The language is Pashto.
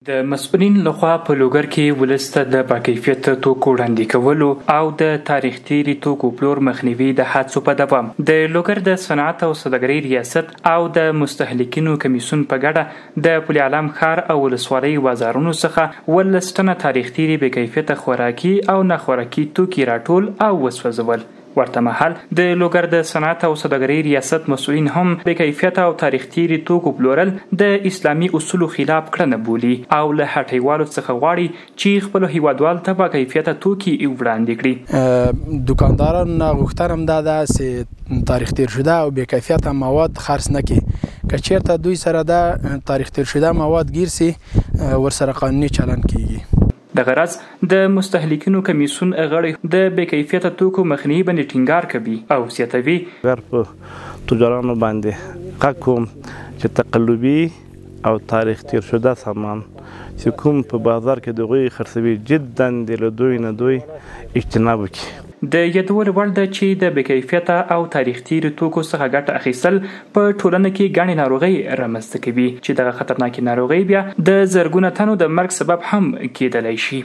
د مسؤلین لخوا په لوګر کې ولس ته د باکیفیته توکو وړاندې کولو او د تاریخ تېري توکو پلور مخنیوي د هڅو په دوام د لوګر د صنعت او سوداګرۍ ریاست او د مستهلکینو کمیسیون په ګډه د پل علم ښار او ولسوالۍ بازارونو څخه 17 ټنه تاریخ تېري بې کیفیته خوراکي او ناخوراکي توکي راټول او وسوځول. ورته مهال د لوګر د صنعت او سوداګرۍ ریاست مسؤلین هم بې کیفیته او تاریخ تېري توکو پلورل د اسلامي اصولو خلاف کړنه بولي او له هټۍوالو څخه غواړي چې خپلو هیوادوالو ته با کیفیته توکي وړاندې کړي. دوکاندارانو نه غوښتنه هم دا ده چې تاریخ تیر شده او بې کیفیته مواد خرڅ نه کړي، که چیرته دوی سره دا تاریخ تیر شده مواد ګیر سي ورسره قانوني چلند کیږي. دغه راز د مستهلکینو کمیسیون غړی د بې کیفیته توکو مخنیوي باندې ټینګار کوي او زیاتوي. اګر په تجارانو باندې غږ کوم چې تقلبي او تاریخ تیر شده سامان چې کوم په بازار کې د هغوی خرڅوي جدا دې له دوی نه دوی اجتناب وکړي. د یادولو وړ ده چې د بې کیفیته او تاریخ تېرو توکو څخه ګټه اخیستل په ټولنه کې ګڼې ناروغۍ رامنځته کوي چې دغه خطرناکې ناروغۍ بیا د زرګونه تنو د مرګ سبب هم کېدلی شي.